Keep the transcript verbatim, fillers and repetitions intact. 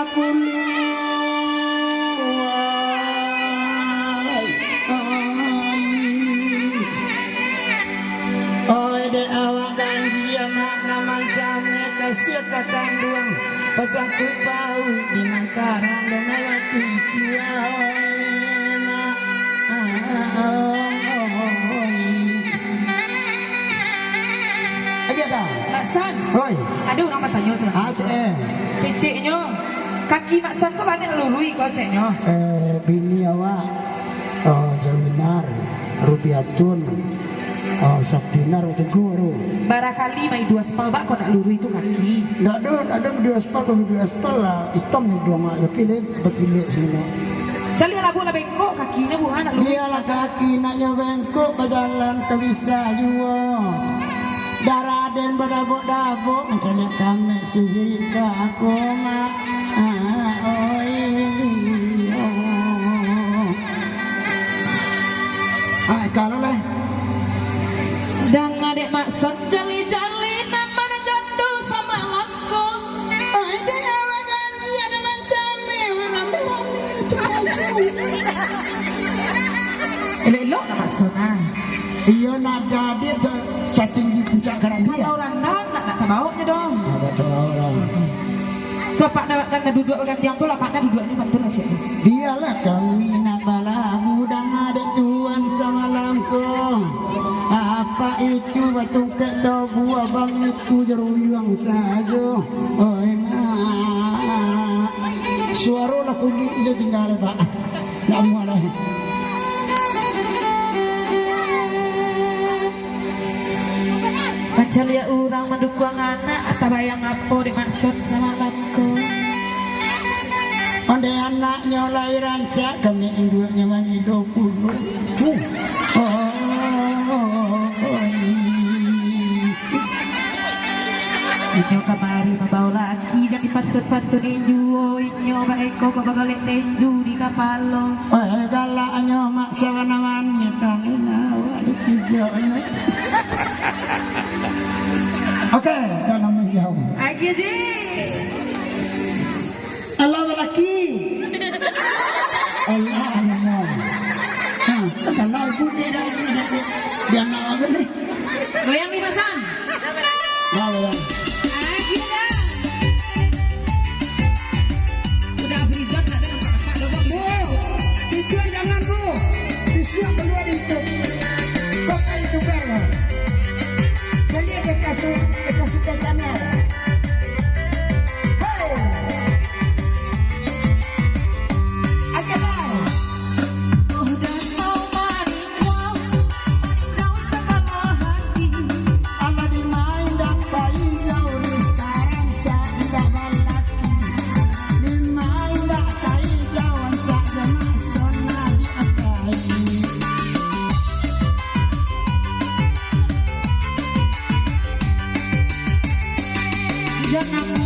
Oi, dek awak ganjia, mak, nan mancameh kasiah ka kanduang, pasangkuik pauik di nan karang, dek awak kicua, oi, mak. Oi. Aja dah. Mak San. Oi. Ado urang batanyo, San. Ah, cek, eh. Keceknyo, kaki Mak San ko banyak luruih ko, ceknyo. Eh, bini awak, oh, Jawinar, Rubiatun, oh, Sapinar, Teguh tu. Barakali mai duo aspal, bak ko nak luruih tu kaki. Ndak ado, ndak ado duo aspal, kalau duo aspal lah, itam ni duo mak, tapi deh, bakilek sini. Caliak lah, Bu, lah bengkok kakinyo, Bu, ha, nak luruih. Bialah kaki naknyo bengkok, bajalan ka bisa juo. Darah den badabok-dabok, mancaliak kamek sihir ka aku, mak. Ah, oi, oh. Ah, kalau lah. Danga dek Mak Son cali-cali, nan mano jando samalam ko. Ai, dek awak ganjia, ado mancameh, rame-rame macam baju. Elok-elok lah Mak Son, ah. Iyo, nada dia sa-, satinggi puncak karambia. Kalau randah, nak, nak tabaoknyo doh. Nak tabaok lah. Tu apak nak, nak, nak duduak bagantiang tu lah, apak nak duduak ni pantun lah, cek. Bialah kami nak balagu, danga dek tuan samalam ko. Apa itu batungkek tau buah bang itu jaruyuang sajo. Oi, mak. Suaro lah kulik je tinggal, Pak. Nak muah lah. Mancaliak urang mandukuang anak, tabayang apo dek Mak Son samalam ko. Ondeh anaknyo lai rancak, kami induaknyo mangido pulo. Huh. Oh, oh, oh, oh. Inyo kamari mambao laki, jan dipantun-pantunin juo inyo, baeko kok bagolek tenju di kapalo. Weh, galaknyo mak sawana mani, tangan awak dipijoknyo. Oke, dalam menjauh. Agiah, Ji. Alah balaki. Alah, alah. Ha, salah bunyi dah, dah, dah, dah. Dia nak apa ni? Goyang ni, Mak San. Nah, goyang. Lagi dah. Udah Afrizan tak ada nampak-nampak dah, Bang. Bro, itu jangan, bro. Itu yang keluar di YouTube. Kau kan YouTuber, bang. Balik ke kasut, ke kasut channel. Jan aku